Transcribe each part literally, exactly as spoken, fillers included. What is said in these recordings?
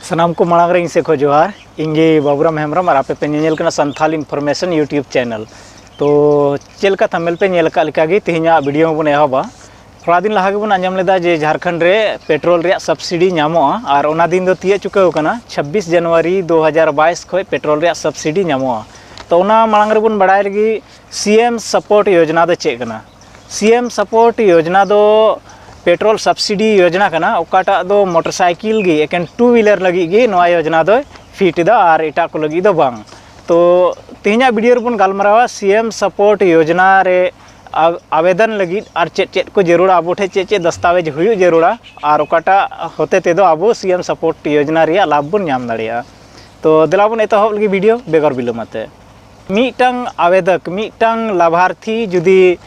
ᱥᱟᱱᱟᱢ ᱠᱚ ᱢᱟᱲᱟᱝ ᱨᱮ ᱤᱧ ᱥᱮᱫ ᱠᱷᱚᱱ ᱡᱚᱦᱟᱨ᱾ ᱤᱧ ᱜᱮ ᱵᱟᱵᱩᱨᱟᱢ ᱦᱮᱢᱵᱨᱚᱢ ᱟᱨ ᱟᱯᱮ ᱯᱮ ᱧᱮᱧᱮᱞ ᱠᱟᱱᱟ ᱥᱟᱱᱛᱷᱟᱞ ᱤᱱᱯᱷᱚᱨᱢᱮᱥᱚᱱ YouTube ᱪᱮᱱᱮᱞ᱾ ᱛᱚ ᱪᱮᱫ ᱞᱮᱠᱟ ᱛᱷᱟᱢᱵᱱᱮᱞ ᱯᱮ ᱧᱮᱞ ᱟᱠᱟᱫ ᱞᱮᱠᱟ ᱜᱮ, ᱛᱮᱦᱮᱧᱟᱜ ᱵᱷᱤᱰᱤᱭᱳ ᱦᱚᱸᱵᱚᱱ ᱮᱦᱚᱵᱟ᱾ ᱛᱷᱚᱲᱟ ᱫᱤᱱ ᱞᱟᱦᱟ ᱜᱮᱵᱚᱱ ᱟᱸᱡᱚᱢ ᱞᱮᱫᱟ ᱡᱮ ᱡᱷᱟᱲᱠᱷᱚᱸᱰ ᱨᱮ ᱯᱮᱴᱨᱳᱞ ᱨᱮᱭᱟᱜ ᱥᱟᱵᱥᱤᱰᱤ ᱧᱟᱢᱚᱜᱼᱟ, ᱟᱨ ᱚᱱᱟ ᱫᱤᱱ ᱫᱚ ᱛᱤᱭᱟᱹᱜ ᱪᱩᱠᱟᱹᱣ ᱟᱠᱟᱱᱟ᱾ ᱪᱷᱟᱵᱵᱤᱥ ᱡᱟᱱᱩᱣᱟᱨᱤ ᱫᱩ ᱦᱟᱡᱟᱨ ᱵᱟᱭᱤᱥ ᱠᱷᱚᱱ ᱯᱮᱴᱨᱳᱞ ᱨᱮᱭᱟᱜ ᱥᱟᱵᱥᱤᱰᱤ ᱧᱟᱢᱚᱜᱼᱟ᱾ ᱛᱚ ᱚᱱᱟ ᱢᱟᱲᱟᱝ ᱨᱮᱵᱚᱱ ᱵᱟᱲᱟᱭ ᱞᱮᱜᱮ, ᱥᱤ ᱮᱢ ᱥᱟᱯᱳᱨᱴ ᱭᱳᱡᱽᱱᱟ ᱫᱚ ᱪᱮᱫ ᱠᱟᱱᱟ? ᱥᱤ ᱮᱢ ᱥᱟᱯᱳᱨᱴ ᱭᱳᱡᱽᱱᱟ ᱫᱚ ᱯᱮᱴᱨᱳᱞ ᱥᱟᱵᱥᱤᱰᱤ ᱭᱳᱡᱽᱱᱟ ᱠᱟᱱᱟ, ᱚᱠᱟᱴᱟᱜ ᱫᱚ ᱢᱚᱴᱚᱨ ᱥᱟᱭᱠᱮᱞ ᱜᱮ, ᱮᱠᱮᱱ ᱴᱩ ᱦᱩᱭᱞᱟᱨ ᱞᱟᱹᱜᱤᱫ ᱜᱮ ᱱᱚᱣᱟ ᱭᱳᱡᱽᱱᱟ ᱫᱚᱭ ᱯᱷᱤᱴ ᱮᱫᱟ, ᱟᱨ ᱮᱴᱟᱜ ᱠᱚ ᱞᱟᱹᱜᱤᱫ ᱫᱚ ᱵᱟᱝ᱾ ᱛᱚ ᱛᱮᱦᱮᱧᱟᱜ ᱵᱷᱤᱰᱤᱭᱳ ᱨᱮᱵᱚᱱ ᱜᱟᱞᱢᱟᱨᱟᱣᱟ ᱥᱤ ᱮᱢ ᱥᱟᱯᱳᱨᱴ ᱭᱳᱡᱽᱱᱟ ᱨᱮ ᱟ-, ᱟᱵᱮᱫᱚᱱ ᱞᱟᱹᱜᱤᱫ ᱟᱨ ᱪᱮᱫ ᱪᱮᱫ ᱠᱚ ᱡᱟᱹᱨᱩᱲᱟ, ᱟᱵᱚ ᱴᱷᱮᱱ ᱪᱮᱫ ᱪᱮᱫ ᱫᱟᱥᱛᱟᱣᱮᱡᱽ ᱦᱩᱭᱩᱜ ᱡᱟᱹᱨᱩᱲᱟ, ᱟᱨ ᱚᱠᱟᱴᱟᱜ ᱦᱚᱛᱮ ᱛᱮᱫᱚ ᱟᱵᱚ ᱥᱤ ᱮᱢ ᱥᱟᱯᱳᱨᱴ ᱭᱳᱡᱽᱱᱟ ᱨᱮᱭᱟᱜ ᱞᱟᱵᱷ ᱵᱚᱱ ᱧᱟᱢ ᱫᱟᱲᱮᱭᱟᱜᱼᱟ᱾ ᱛᱚ ᱫᱮᱞᱟ ᱵᱚᱱ ᱮᱛᱚᱦᱚᱵ ᱞᱮᱜᱮ ᱵᱷᱤᱰᱤᱭᱳ ᱵᱮᱜᱚᱨ ᱵᱤᱞᱚᱢ ᱟᱛᱮ᱾ ᱢᱤᱫᱴᱟᱝ ᱟᱵᱮᱫᱚᱠ, ᱢᱤᱫᱴᱟᱝ ᱞᱟᱵᱷᱟᱨᱛᱷᱤ ᱡᱩᱫᱤ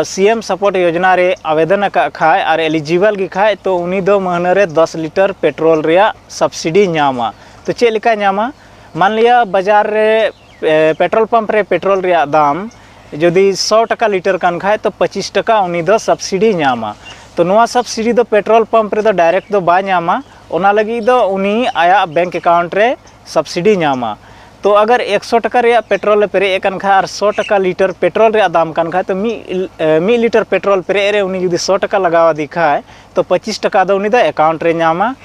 ᱥᱤ ᱮᱢ ᱥᱟᱯᱳᱨᱴ ᱭᱳᱡᱽᱱᱟ ᱨᱮ ᱟᱵᱮᱫᱚᱱ ᱟᱠᱟᱫ ᱠᱷᱟᱡ ᱟᱨ ᱮᱞᱤᱡᱤᱵᱚᱞ ᱜᱮ ᱠᱷᱟᱡ, ᱛᱚ ᱩᱱᱤ ᱫᱚ ᱢᱟᱹᱦᱱᱟᱹ ᱨᱮ ᱫᱚᱥ ᱞᱤᱴᱟᱨ ᱯᱮᱴᱨᱳᱞ ᱨᱮᱭᱟᱜ ᱥᱟᱵᱥᱤᱰᱤ ᱧᱟᱢᱟ᱾ ᱛᱚ ᱪᱮᱫ ᱞᱮᱠᱟᱭ ᱧᱟᱢᱟ? ᱢᱟᱱᱞᱤᱭᱟ ᱵᱟᱡᱟᱨ ᱨᱮ, ᱮ, ᱯᱮᱴᱨᱳᱞ ᱯᱟᱢᱯ ᱨᱮ ᱯᱮᱴᱨᱳᱞ ᱨᱮᱭᱟᱜ ᱫᱟᱢ ᱡᱩᱫᱤ ᱥᱚ ᱴᱟᱠᱟ ᱞᱤᱴᱟᱨ ᱠᱟᱱ ᱠᱷᱟᱡ, ᱛᱚ ᱯᱚᱸᱪᱤᱥ ᱴᱟᱠᱟ ᱩᱱᱤ ᱫᱚ ᱥᱟᱵᱥᱤᱰᱤ ᱧᱟᱢᱟ᱾ ᱛᱚ ᱱᱚᱣᱟ ᱥᱟᱵᱥᱤᱰᱤ ᱫᱚ ᱯᱮᱴᱨᱳᱞ ᱯᱟᱢᱯ ᱨᱮᱫᱚ ᱰᱟᱭᱨᱮᱠᱴ ᱫᱚ ᱵᱟᱭ ᱧᱟᱢᱟ, ᱚᱱᱟ ᱞᱟᱹᱜᱤᱫ ᱫᱚ ᱩᱱᱤ ᱟᱭᱟᱜ ᱵᱮᱝᱠ ᱮᱠᱟᱣᱩᱱᱴ ᱨᱮ ᱥᱟᱵᱥᱤᱰᱤ ᱧᱟᱢᱟ᱾ ᱛᱚ ᱟᱜᱟᱨ ᱮᱠᱥᱚ ᱴᱟᱠᱟ ᱨᱮᱭᱟᱜ ᱯᱮᱴᱨᱳᱞ ᱮ ᱯᱮᱨᱮᱡ ᱮ ᱠᱟᱱ ᱠᱷᱟᱡ ᱟᱨ ᱥᱚ ᱴᱟᱠᱟ ᱞᱤᱴᱟᱨ ᱯᱮᱴᱨᱳᱞ ᱨᱮᱭᱟᱜ ᱫᱟᱢ ᱠᱟᱱ ᱠᱷᱟᱡ, ᱛᱚ ᱢᱤᱫ, ᱮ, ᱢᱤᱫ ᱞᱤᱴᱟᱨ ᱯᱮᱴᱨᱳᱞ ᱯᱮᱨᱮᱡ ᱨᱮ ᱩᱱᱤ ᱡᱩᱫᱤ ᱥᱚ ᱴᱟᱠᱟ ᱞᱟᱜᱟᱣ ᱟᱫᱮ ᱠᱷᱟᱡ, ᱛᱚ ᱯᱚᱸᱪᱤᱥ ᱴᱟᱠᱟ ᱫᱚ ᱩᱱᱤ ᱫᱚ ᱮᱠᱟᱣᱩᱱᱴ ᱨᱮ ᱧᱟᱢᱟ᱾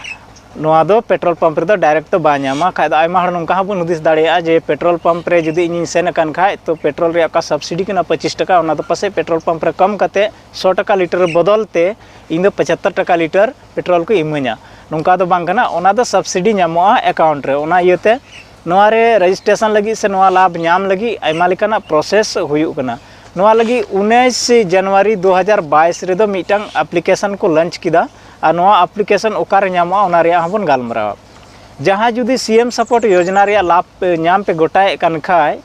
ᱱᱚᱣᱟ ᱫᱚ ᱯᱮᱴᱨᱳᱞ ᱯᱟᱢᱯ ᱨᱮᱫᱚ ᱰᱟᱭᱨᱮᱠᱴ ᱫᱚ ᱵᱟᱭ ᱧᱟᱢᱟ᱾ ᱠᱷᱟᱡ ᱫᱚ ᱟᱭᱢᱟ ᱦᱚᱲ ᱱᱚᱝᱠᱟ ᱦᱚᱸ ᱵᱚᱱ ᱦᱩᱫᱤᱥ ᱫᱟᱲᱮᱭᱟᱜᱼᱟ ᱡᱮ ᱯᱮᱴᱨᱳᱞ ᱯᱟᱢᱯ ᱨᱮ ᱡᱩᱫᱤ ᱤᱧᱤᱧ ᱥᱮᱱ ᱟᱠᱟᱱ ᱠᱷᱟᱡ, ᱛᱚ ᱯᱮᱴᱨᱳᱞ ᱨᱮᱭᱟᱜ ᱚᱠᱟ ᱥᱟᱵᱥᱤᱰᱤ ᱠᱟᱱᱟ ᱯᱚᱸᱪᱤᱥ ᱴᱟᱠᱟ, ᱚᱱᱟ ᱫᱚ ᱯᱟᱥᱮᱡ ᱯᱮᱴᱨᱳᱞ ᱯᱟᱢᱯ ᱨᱮ ᱠᱚᱢ ᱠᱟᱛᱮ ᱥᱚ ᱴᱟᱠᱟ ᱞᱤᱴᱟᱨ ᱵᱚᱫᱚᱞ ᱛᱮ ᱤᱧ ᱫᱚ ᱯᱚᱸᱪᱟᱛᱛᱳᱨ ᱴᱟᱠᱟ ᱞᱤᱴᱟᱨ ᱯᱮᱴᱨᱳᱞ ᱠᱚ ᱤᱢᱟᱹᱧᱟ᱾ ᱱᱚᱝᱠᱟ ᱫᱚ ᱵᱟᱝ ᱠᱟᱱᱟ, ᱚᱱᱟ ᱫᱚ ᱥᱟᱵᱥᱤᱰᱤ ᱧᱟᱢᱚᱜᱼᱟ ᱮᱠᱟᱣᱩᱱᱴ ᱨᱮ᱾ ᱚᱱᱟ ᱤᱭᱟᱹᱛᱮ ᱱᱚᱣᱟ ᱨᱮ ᱨᱮᱡᱤᱥᱴᱨᱮᱥᱚᱱ ᱞᱟᱹᱜᱤᱫ ᱥᱮ ᱱᱚᱣᱟ ᱞᱟᱵᱷ ᱧᱟᱢ ᱞᱟᱹᱜᱤᱫ ᱟᱭᱢᱟ ᱞᱮᱠᱟᱱᱟᱜ ᱯᱨᱚᱥᱮᱥ ᱦᱩᱭᱩᱜ ᱠᱟᱱᱟ᱾ ᱱᱚᱣᱟ ᱞᱟᱹᱜᱤᱫ ᱩᱱᱤᱥ ᱡᱟᱱᱩᱣᱟᱨᱤ ᱫᱩ ᱦᱟᱡᱟᱨ ᱵᱟᱭᱤᱥ ᱨᱮᱫᱚ ᱢᱤᱫᱴᱟᱝ ᱟᱯᱞᱤᱠᱮᱥᱚᱱ ᱠᱚ ᱞᱚᱧᱪ ᱠᱮᱫᱟ, ᱟᱨ ᱱᱚᱣᱟ ᱟᱯᱞᱤᱠᱮᱥᱚᱱ ᱚᱠᱟᱨᱮ ᱧᱟᱢᱚᱜᱼᱟ, ᱚᱱᱟ ᱨᱮᱭᱟᱜ ᱦᱚᱸᱵᱚᱱ ᱜᱟᱞᱢᱟᱨᱟᱣᱟ᱾ ᱡᱟᱦᱟᱸ ᱡᱩᱫᱤ ᱥᱤ ᱮᱢ ᱥᱟᱯᱳᱨᱴ ᱭᱳᱡᱽᱱᱟ ᱨᱮᱭᱟᱜ ᱞᱟᱵᱷ ᱯᱮ ᱧᱟᱢ ᱯᱮ ᱜᱚᱴᱟᱭᱮᱫ ᱠᱟᱱ ᱠᱷᱟᱡ,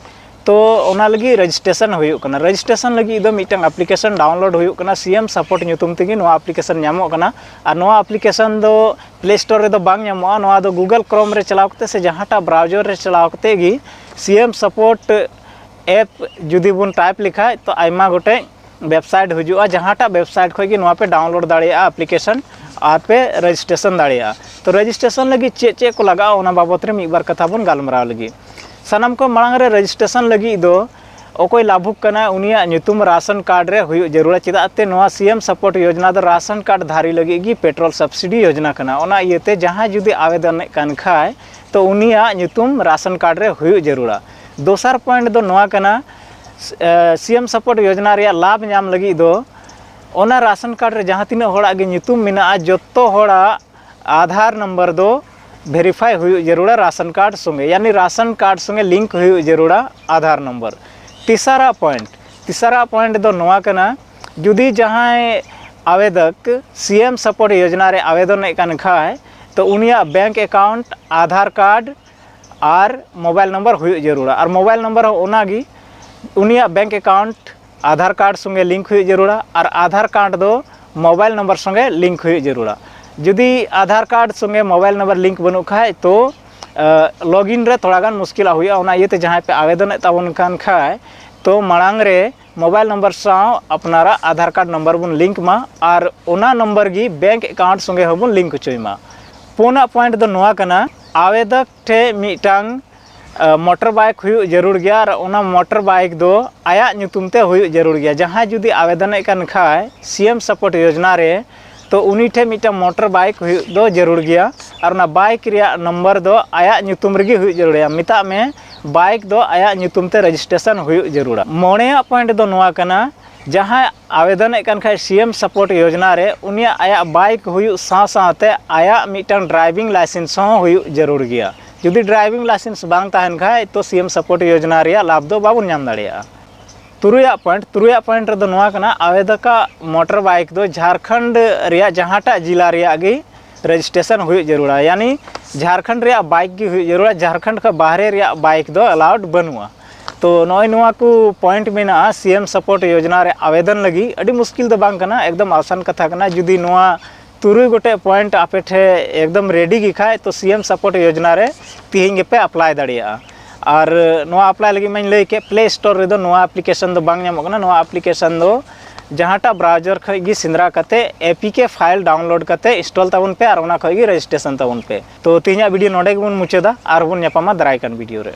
ᱛᱚ ᱚᱱᱟ ᱞᱟᱹᱜᱤᱫ ᱨᱮᱡᱤᱥᱴᱨᱮᱥᱚᱱ ᱦᱩᱭᱩᱜ ᱠᱟᱱᱟ᱾ ᱨᱮᱡᱤᱥᱴᱨᱮᱥᱚᱱ ᱞᱟᱹᱜᱤᱫ ᱫᱚ ᱢᱤᱫᱴᱟᱝ ᱟᱯᱞᱤᱠᱮᱥᱚᱱ ᱰᱟᱣᱩᱱᱞᱳᱰ ᱦᱩᱭᱩᱜ ᱠᱟᱱᱟ ᱥᱤ ᱮᱢ ᱥᱟᱯᱳᱨᱴ ᱧᱩᱛᱩᱢ ᱛᱮᱜᱮ ᱱᱚᱣᱟ ᱟᱯᱞᱤᱠᱮᱥᱚᱱ ᱧᱟᱢᱚᱜ ᱠᱟᱱᱟ᱾ ᱟᱨ ᱱᱚᱣᱟ ᱟᱯᱞᱤᱠᱮᱥᱚᱱ ᱫᱚ ᱯᱞᱮ ᱥᱴᱳᱨ ᱨᱮᱫᱚ ᱵᱟᱝ ᱧᱟᱢᱚᱜᱼᱟ᱾ ᱱᱚᱣᱟ ᱫᱚ ᱜᱩᱜᱚᱞ ᱠᱨᱳᱢ ᱨᱮ ᱪᱟᱞᱟᱣ ᱠᱟᱛᱮ ᱥᱮ ᱡᱟᱦᱟᱸᱴᱟᱜ ᱵᱨᱟᱣᱡᱟᱨ ᱨᱮ ᱪᱟᱞᱟᱣ ᱠᱟᱛᱮ ᱜᱮ ᱥᱤ ᱮᱢ ᱥᱟᱯᱳᱨᱴ ᱮᱯ ᱡᱩᱫᱤ ᱵᱚᱱ ᱴᱟᱭᱤᱯ ᱞᱮᱠᱷᱟᱡ, ᱛᱚ ᱟᱭᱢᱟ ᱜᱚᱴᱮᱡ ᱣᱮᱵᱥᱟᱭᱤᱴ ᱦᱤᱡᱩᱜᱼᱟ᱾ ᱡᱟᱦᱟᱸᱴᱟᱜ ᱣᱮᱵᱥᱟᱭᱤᱴ ᱠᱷᱚᱡ ᱜᱮ ᱱᱚᱣᱟ ᱯᱮ ᱰᱟᱣᱩᱱᱞᱳᱰ ᱫᱟᱲᱮᱭᱟᱜᱼᱟ ᱟᱯᱞᱤᱠᱮᱥᱚᱱ᱾ ᱟᱨ ᱯᱮ ᱨᱮᱡᱤᱥᱴᱨᱮᱥᱚᱱ ᱫᱟᱲᱮᱭᱟᱜᱼᱟ᱾ ᱛᱚ ᱨᱮᱡᱤᱥᱴᱨᱮᱥᱚᱱ ᱞᱟᱹᱜᱤᱫ ᱪᱮᱫ ᱪᱮᱫ ᱠᱚ ᱞᱟᱜᱟᱜᱼᱟ, ᱚᱱᱟ ᱵᱟᱵᱚᱫ ᱨᱮ ᱢᱤᱫ ᱵᱟᱨ ᱠᱟᱛᱷᱟ ᱵᱚᱱ ᱜᱟᱞᱢᱟᱨᱟᱣ ᱞᱮᱜᱮ᱾ ᱥᱟᱱᱟᱢ ᱠᱷᱚᱱ ᱢᱟᱲᱟᱝ ᱨᱮ ᱨᱮᱡᱤᱥᱴᱨᱮᱥᱚᱱ ᱞᱟᱹᱜᱤᱫ ᱫᱚ ᱚᱠᱚᱭ ᱞᱟᱵᱷᱩᱠ ᱠᱟᱱᱟᱭ, ᱩᱱᱤᱭᱟᱜ ᱧᱩᱛᱩᱢ ᱨᱟᱥᱚᱱ ᱠᱟᱨᱰ ᱨᱮ ᱦᱩᱭᱩᱜ ᱡᱟᱹᱨᱩᱲᱟ᱾ ᱪᱮᱫᱟᱜ ᱛᱮ ᱱᱚᱣᱟ ᱥᱤ ᱮᱢ ᱥᱟᱯᱳᱨᱴ ᱭᱳᱡᱽᱱᱟ ᱫᱚ ᱨᱟᱥᱚᱱ ᱠᱟᱨᱰ ᱫᱷᱟᱨᱤ ᱞᱟᱹᱜᱤᱫ ᱜᱮ ᱯᱮᱴᱨᱳᱞ ᱥᱟᱵᱥᱤᱰᱤ ᱭᱳᱡᱽᱱᱟ ᱠᱟᱱᱟ᱾ ᱚᱱᱟ ᱤᱭᱟᱹᱛᱮ ᱡᱟᱦᱟᱸᱭ ᱡᱩᱫᱤ ᱟᱵᱮᱫᱚᱱᱮᱫ ᱠᱟᱱ ᱠᱷᱟᱡ, ᱛᱚ ᱩᱱᱤᱭᱟᱜ ᱧᱩᱛᱩᱢ ᱨᱟᱥᱚᱱ ᱠᱟᱨᱰ ᱨᱮ ᱦᱩᱭᱩᱜ ᱡᱟᱹᱨᱩᱲᱟ᱾ ᱫᱚᱥᱟᱨ ᱯᱚᱭᱮᱱᱴ ᱫᱚ ᱱᱚᱣᱟ ᱠᱟᱱᱟ, ᱥᱤ ᱮᱢ ᱥᱟᱯᱳᱨᱴ ᱭᱳᱡᱽᱱᱟ ᱨᱮᱭᱟᱜ ᱞᱟᱵᱷ ᱧᱟᱢ ᱞᱟᱹᱜᱤᱫ ᱫᱚ ᱚᱱᱟ ᱨᱟᱥᱚᱱ ᱠᱟᱨᱰ ᱨᱮ ᱡᱟᱦᱟᱸ ᱛᱤᱱᱟᱹᱜ ᱦᱚᱲᱟᱜ ᱜᱮ ᱧᱩᱛᱩᱢ ᱢᱮᱱᱟᱜᱼᱟ, ᱡᱚᱛᱚ ᱦᱚᱲᱟᱜ ᱟᱫᱷᱟᱨ ᱱᱚᱢᱵᱚᱨ ᱫᱚ ᱵᱷᱮᱨᱤᱯᱷᱟᱭ ᱦᱩᱭᱩᱜ ᱡᱟᱹᱨᱩᱲᱟ ᱨᱟᱥᱚᱱ ᱠᱟᱨᱰ ᱥᱚᱸᱜᱮ, ᱭᱟᱱᱤ ᱨᱟᱥᱚᱱ ᱠᱟᱨᱰ ᱥᱚᱸᱜᱮ ᱞᱤᱝᱠ ᱦᱩᱭᱩᱜ ᱡᱟᱹᱨᱩᱲᱟ ᱟᱫᱷᱟᱨ ᱱᱚᱢᱵᱚᱨ᱾ ᱛᱤᱥᱟᱨᱟ ᱯᱚᱭᱮᱱᱴ, ᱛᱤᱥᱟᱨᱟ ᱯᱚᱭᱮᱱᱴ ᱫᱚ ᱱᱚᱣᱟ ᱠᱟᱱᱟ, ᱡᱩᱫᱤ ᱡᱟᱦᱟᱸᱭ ᱟᱵᱮᱫᱚᱠ ᱥᱤ ᱮᱢ ᱥᱟᱯᱳᱨᱴ ᱭᱳᱡᱽᱱᱟ ᱨᱮ ᱟᱵᱮᱫᱚᱱᱮᱫ ᱠᱟᱱ ᱠᱷᱟᱡ, ᱛᱚ ᱩᱱᱤᱭᱟᱜ ᱵᱮᱝᱠ ᱮᱠᱟᱣᱩᱱᱴ, ᱟᱫᱷᱟᱨ ᱠᱟᱨᱰ ᱟᱨ ᱢᱳᱵᱟᱭᱤᱞ ᱱᱚᱢᱵᱚᱨ ᱦᱩᱭᱩᱜ ᱡᱟᱹᱨᱩᱲᱟ᱾ ᱟᱨ ᱢᱳᱵᱟᱭᱤᱞ ᱱᱚᱢᱵᱚᱨ ᱦᱚᱸ ᱚᱱᱟᱜᱮ, ᱩᱱᱤᱭᱟᱜ ᱵᱮᱝᱠ ᱮᱠᱟᱣᱩᱱᱴ ᱟᱫᱷᱟᱨ ᱠᱟᱨᱰ ᱥᱚᱸᱜᱮ ᱞᱤᱝᱠ ᱦᱩᱭᱩᱜ ᱡᱟᱹᱨᱩᱲᱟ ᱟᱨ ᱟᱫᱷᱟᱨ ᱠᱟᱨᱰ ᱫᱚ ᱢᱳᱵᱟᱭᱤᱞ ᱱᱚᱢᱵᱚᱨ ᱥᱚᱸᱜᱮ ᱞᱤᱝᱠ ᱦᱩᱭᱩᱜ ᱡᱟᱹᱨᱩᱲᱟ᱾ ᱡᱩᱫᱤ ᱟᱫᱷᱟᱨ ᱠᱟᱨᱰ ᱥᱚᱸᱜᱮ ᱢᱳᱵᱟᱭᱤᱞ ᱱᱚᱢᱵᱚᱨ ᱞᱤᱝᱠ ᱵᱟᱹᱱᱩᱜ ᱠᱷᱟᱡ, ᱛᱚ ᱞᱚᱜᱤᱱ ᱨᱮ ᱛᱷᱚᱲᱟ ᱜᱟᱱ ᱢᱩᱥᱠᱤᱞᱟᱜ ᱦᱩᱭᱩᱜᱼᱟ᱾ ᱚᱱᱟ ᱤᱭᱟᱹᱛᱮ ᱡᱟᱦᱟᱸᱭ ᱯᱮ ᱟᱵᱮᱫᱚᱱᱮᱫ ᱛᱟᱵᱚᱱ ᱠᱟᱱ ᱠᱷᱟᱡ, ᱛᱚ ᱢᱟᱲᱟᱝ ᱨᱮ ᱢᱳᱵᱟᱭᱤᱞ ᱱᱚᱢᱵᱚᱨ ᱥᱟᱶ ᱟᱯᱱᱟᱨᱟᱜ ᱟᱫᱷᱟᱨ ᱠᱟᱨᱰ ᱱᱚᱢᱵᱚᱨ ᱵᱚᱱ ᱞᱤᱝᱠ ᱢᱟ ᱟᱨ ᱚᱱᱟ ᱱᱚᱢᱵᱚᱨ ᱜᱮ ᱵᱮᱝᱠ ᱮᱠᱟᱣᱩᱱᱴ ᱥᱚᱸᱜᱮ ᱦᱚᱸᱵᱚᱱ ᱞᱤᱝᱠ ᱦᱚᱪᱚᱭ ᱢᱟ᱾ ᱯᱩᱱᱟᱜ ᱯᱚᱭᱮᱱᱴ ᱫᱚ ᱱᱚᱣᱟ ᱠᱟᱱᱟ, ᱟᱵᱮᱫᱚᱠ ᱴᱷᱮᱱ ᱢᱤᱫᱴᱟᱝ ᱢᱚᱴᱚᱨ ᱵᱟᱭᱤᱠ ᱦᱩᱭᱩᱜ ᱡᱟᱹᱨᱩᱲ ᱜᱮᱭᱟ ᱟᱨ ᱚᱱᱟ ᱢᱚᱴᱚᱨ ᱵᱟᱭᱤᱠ ᱫᱚ ᱟᱭᱟᱜ ᱧᱩᱛᱩᱢ ᱛᱮ ᱦᱩᱭᱩᱜ ᱡᱟᱹᱨᱩᱲ ᱜᱮᱭᱟ᱾ ᱡᱟᱦᱟᱸᱭ ᱡᱩᱫᱤ ᱟᱵᱮᱫᱚᱱᱮᱫ ᱠᱟᱱ ᱠᱷᱟᱡ ᱥᱤ ᱮᱢ ᱥᱟᱯᱳᱨᱴ ᱭᱳᱡᱽᱱᱟ ᱨᱮ, ᱛᱚ ᱩᱱᱤ ᱴᱷᱮᱱ ᱢᱤᱫᱴᱟᱝ ᱢᱚᱴᱚᱨ ᱵᱟᱭᱤᱠ ᱦᱩᱭᱩᱜ ᱫᱚ ᱡᱟᱹᱨᱩᱲ ᱜᱮᱭᱟ ᱟᱨ ᱚᱱᱟ ᱵᱟᱭᱤᱠ ᱨᱮᱭᱟᱜ ᱱᱚᱢᱵᱚᱨ ᱫᱚ ᱟᱭᱟᱜ ᱧᱩᱛᱩᱢ ᱨᱮᱜᱮ ᱦᱩᱭᱩᱜ ᱡᱟᱹᱨᱩᱲᱟ᱾ ᱢᱮᱛᱟᱜ ᱢᱮ, ᱵᱟᱭᱤᱠ ᱫᱚ ᱟᱭᱟᱜ ᱧᱩᱛᱩᱢ ᱛᱮ ᱨᱮᱡᱤᱥᱴᱨᱮᱥᱚᱱ ᱦᱩᱭᱩᱜ ᱡᱟᱹᱨᱩᱲᱟ᱾ ᱢᱚᱬᱮᱭᱟᱜ ᱯᱚᱭᱮᱱᱴ ᱫᱚ ᱱᱚᱣᱟ ᱠᱟᱱᱟ, ᱡᱟᱦᱟᱸᱭ ᱟᱵᱮᱫᱚᱱᱮᱫ ᱠᱟᱱ ᱠᱷᱟᱡ ᱥᱤ ᱮᱢ ᱥᱟᱯᱳᱨᱴ ᱭᱳᱡᱽᱱᱟ ᱨᱮ, ᱩᱱᱤᱭᱟᱜ ᱟᱭᱟᱜ ᱵᱟᱭᱤᱠ ᱦᱩᱭᱩᱜ ᱥᱟᱶ ᱥᱟᱶᱛᱮ ᱟᱭᱟᱜ ᱢᱤᱫᱴᱟᱝ ᱰᱨᱟᱭᱵᱷᱤᱝ ᱞᱟᱭᱥᱮᱱᱥ ᱦᱚᱸ ᱦᱩᱭᱩᱜ ᱡᱟᱹᱨᱩᱲ ᱜᱮᱭᱟ᱾ ᱡᱩᱫᱤ ᱰᱨᱟᱭᱵᱷᱤᱝ ᱞᱟᱭᱥᱮᱱᱥ ᱵᱟᱝ ᱛᱟᱦᱮᱱ ᱠᱷᱟᱡ, ᱛᱚ ᱥᱤ ᱮᱢ ᱥᱟᱯᱳᱨᱴ ᱭᱳᱡᱽᱱᱟ ᱨᱮᱭᱟᱜ ᱞᱟᱵᱷ ᱫᱚ ᱵᱟᱵᱚᱱ ᱧᱟᱢ ᱫᱟᱲᱮᱭᱟᱜᱼᱟ᱾ ᱛᱩᱨᱩᱭᱟᱜ ᱯᱚᱭᱮᱱᱴ, ᱛᱩᱨᱩᱭᱟᱜ ᱯᱚᱭᱮᱱᱴ ᱨᱮᱫᱚ ᱱᱚᱣᱟ ᱠᱟᱱᱟ, ᱟᱵᱮᱫᱚᱠᱟᱜ ᱢᱚᱴᱚᱨ ᱵᱟᱭᱤᱠ ᱫᱚ ᱡᱷᱟᱲᱠᱷᱚᱸᱰ ᱨᱮᱭᱟᱜ ᱡᱟᱦᱟᱸᱴᱟᱜ ᱡᱤᱞᱟ ᱨᱮᱭᱟᱜ ᱜᱮ ᱨᱮᱡᱤᱥᱴᱨᱮᱥᱚᱱ ᱦᱩᱭᱩᱜ ᱡᱟᱹᱨᱩᱲᱟ, ᱭᱟᱱᱤ ᱡᱷᱟᱲᱠᱷᱚᱸᱰ ᱨᱮᱭᱟᱜ ᱵᱟᱭᱤᱠ ᱜᱮ ᱦᱩᱭᱩᱜ ᱡᱟᱹᱨᱩᱲᱟ, ᱡᱷᱟᱲᱠᱷᱚᱸᱰ ᱠᱷᱚᱱ ᱵᱟᱦᱨᱮ ᱨᱮᱭᱟᱜ ᱵᱟᱭᱤᱠ ᱫᱚ ᱮᱞᱟᱣᱩᱰ ᱵᱟᱹᱱᱩᱜᱼᱟ᱾ ᱛᱚ ᱱᱚᱜᱼᱚᱭ ᱱᱚᱣᱟ ᱠᱚ ᱯᱚᱭᱮᱱᱴ ᱢᱮᱱᱟᱜᱼᱟ ᱥᱤ ᱮᱢ ᱥᱟᱯᱳᱨᱴ ᱭᱳᱡᱽᱱᱟ ᱨᱮ ᱟᱵᱮᱫᱚᱱ ᱞᱟᱹᱜᱤᱫ᱾ ᱟᱹᱰᱤ ᱢᱩᱥᱠᱤᱞ ᱫᱚ ᱵᱟᱝ ᱠᱟᱱᱟ, ᱮᱠᱫᱚᱢ ᱟᱥᱟᱱ ᱠᱟᱛᱷᱟ ᱠᱟᱱᱟ᱾ ᱡᱩᱫᱤ ᱱᱚᱣᱟ ᱛᱩᱨᱩᱭ ᱜᱚᱴᱮᱡ ᱯᱚᱭᱮᱱᱴ ᱟᱯᱮ ᱴᱷᱮᱱ ᱮᱠᱫᱚᱢ ᱨᱮᱰᱤ ᱜᱮ ᱠᱷᱟᱡ, ᱛᱚ ᱥᱤ ᱮᱢ ᱥᱟᱯᱳᱨᱴ ᱭᱳᱡᱽᱱᱟ ᱨᱮ ᱛᱤᱦᱤᱧ ᱜᱮᱯᱮ ᱟᱯᱞᱟᱭ ᱫᱟᱲᱮᱭᱟᱜᱼᱟ᱾ ᱟᱨ ᱱᱚᱣᱟ ᱟᱯᱞᱟᱭ ᱞᱟᱹᱜᱤᱫ ᱢᱟᱧ ᱞᱟᱹᱭ ᱠᱮᱫ, ᱯᱞᱮ ᱥᱴᱳᱨ ᱨᱮᱫᱚ ᱱᱚᱣᱟ ᱟᱯᱞᱤᱠᱮᱥᱚᱱ ᱫᱚ ᱵᱟᱝ ᱧᱟᱢᱚᱜ ᱠᱟᱱᱟ᱾ ᱱᱚᱣᱟ ᱟᱯᱞᱤᱠᱮᱥᱚᱱ ᱫᱚ ᱡᱟᱦᱟᱸᱴᱟᱜ ᱵᱨᱟᱣᱡᱟᱨ ᱠᱷᱚᱡ ᱜᱮ ᱥᱮᱸᱫᱽᱨᱟ ᱠᱟᱛᱮ A P K file download ᱠᱟᱛᱮ ᱤᱱᱥᱴᱚᱞ ᱛᱟᱵᱚᱱ ᱯᱮ ᱟᱨ ᱚᱱᱟ ᱠᱷᱚᱡ ᱜᱮ ᱨᱮᱡᱤᱥᱴᱨᱮᱥᱚᱱ ᱛᱟᱵᱚᱱ ᱯᱮ᱾ ᱛᱚ ᱛᱮᱦᱮᱧᱟᱜ ᱵᱷᱤᱰᱤᱭᱳ ᱱᱚᱰᱮ ᱜᱮᱵᱚᱱ ᱢᱩᱪᱟᱹᱫᱟ, ᱟᱨᱵᱚᱱ ᱧᱟᱯᱟᱢᱟ ᱫᱟᱨᱟᱭ ᱠᱟᱱ ᱵᱷᱤᱰᱤᱭᱳ ᱨᱮ᱾